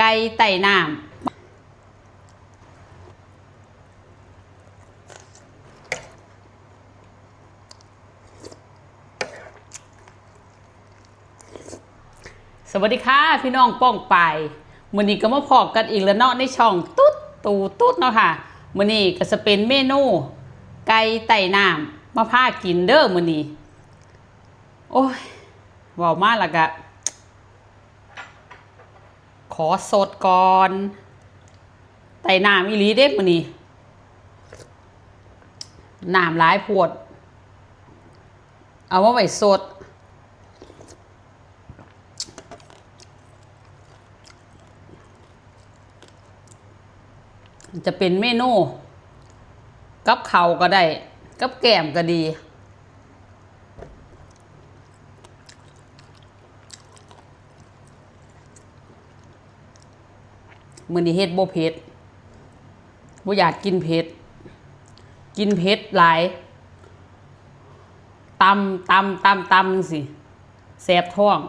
ກ່ໃຕ້ນ້ຳ. ສະຫວັດດີຄ່ະ ພີ່ນ້ອງປ້ອງປາຍ, ມື້ນີ້ກໍມາພໍ້ກັນອີກແລ້ວເນາະ ໃນຊ່ອງຕຸດຕູຕຸດເນາະຄ່ະ. ມື້ນີ້ກໍຈະເປັນເມນູໄກ່ໃຕ້ນ້ຳມາພາກິນເດີມື້ນີ້. ໂອ້ຍ ເວົ້າມາແລ້ວກະ ຂໍສົດກ່ອນ. ໃຕ້ນ້ຳອີ່ຫຼີເດ້ມື້ນີ້ ນ້ຳຫຼາຍໂພດ ເອົາມາໄວ້ສົດ. ຈະເປັນເມນູກັບເຂົ້າກໍໄດ້ ກັບແກ້ມກໍດີ. ມື້ນີ້ເຮັດບໍ່ເຜັດ ບໍ່ຢາກກິນເຜັດ ກິນເຜັດຫຼາຍ ຕຳ ຕຳ ຕຳ ຕຳຈັ່ງຊີ້ ແສບທ້ອງ.